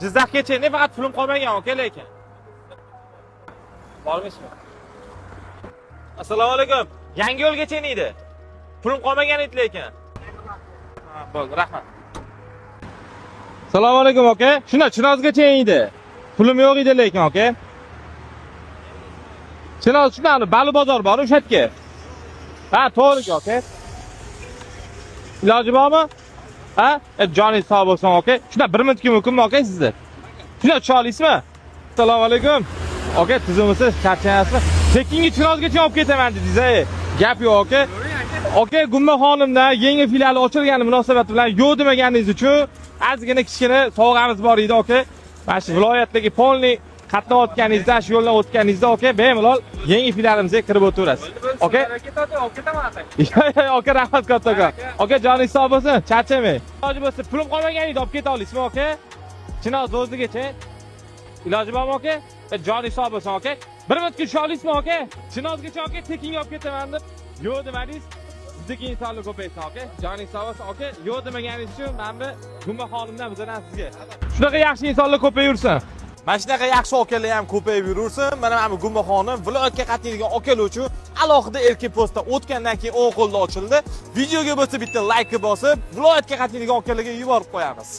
Jizzaxgacha ne, faqat pulim qolmagan, aka, lekin. Bormaysizmi? Assalomu alaykum. Yangi yo'lgacha edi. Pulim qolmagan edi lekin. Ha, bo'ldi, rahmat. Assalomu alaykum, aka. Shunda Chinozgacha edi. Pulim yo'q edi lekin, aka. Chinoz, shundan Bali bozor bor, o'sha yerga. Ha, to'g'ri, aka. Iloji bormi? Ha? Joningiz sog' bo'lsin, aka. Shunda 1 minutga mumkinmi, aka, sizni? Shunda tusha olasizmi? Assalomu alaykum. Aka, tuzumisiz? Charchamayapsizmi? Tekinga Chinozgacha olib ketaman dedingiz, ey. Gap yo'q, aka. Aka, Gumma xonimdan yangi filiali ochilgani munosabati bilan yo'q demaganingiz uchun ozgina kichkina sovg'amiz bor edi, aka. Mana shu viloyatdagi полный qatnayotganingizda, shu yo'ldan o'tganingizda, aka, bemalol yangi filialimizga kirib o'taverasiz. Aka, Ketadi, olib ketaman aka. Aka, rahmat kattakon. Aka, joningiz sog' bo'lsin, charchamang. Iloji bo'lsa, pulim qolmagan edi, olib keta olasizmi, aka? Chinoz o'zigacha. Iloji bormi, aka? Joningiz sog' bo'lsin, aka. 1 minutga tusha olasizmi, aka? Chinozgacha, aka, tekinga olib ketaman deb yo'q demadingiz. Bizdagi insonlar ko'paysin, aka. Joningiz sog' bo'lsin, aka. Yo'q demaganingiz uchun mana bu Gumma xonimdan bizdan sizga. Shunaqa yaxshi insonlar ko'payversin. Mana shunaqa yaxshi okalar ham ko'payib yurursin. Mana bu Gumma xonim viloyatga qatnaydigan okalar uchun alohida erkin postdan o'tgandan keyin o'ng qo'lda ochildi. Videoga bo'lsa bitta like bosib, viloyatga qatnaydigan okalarga yuborib qo'yamiz.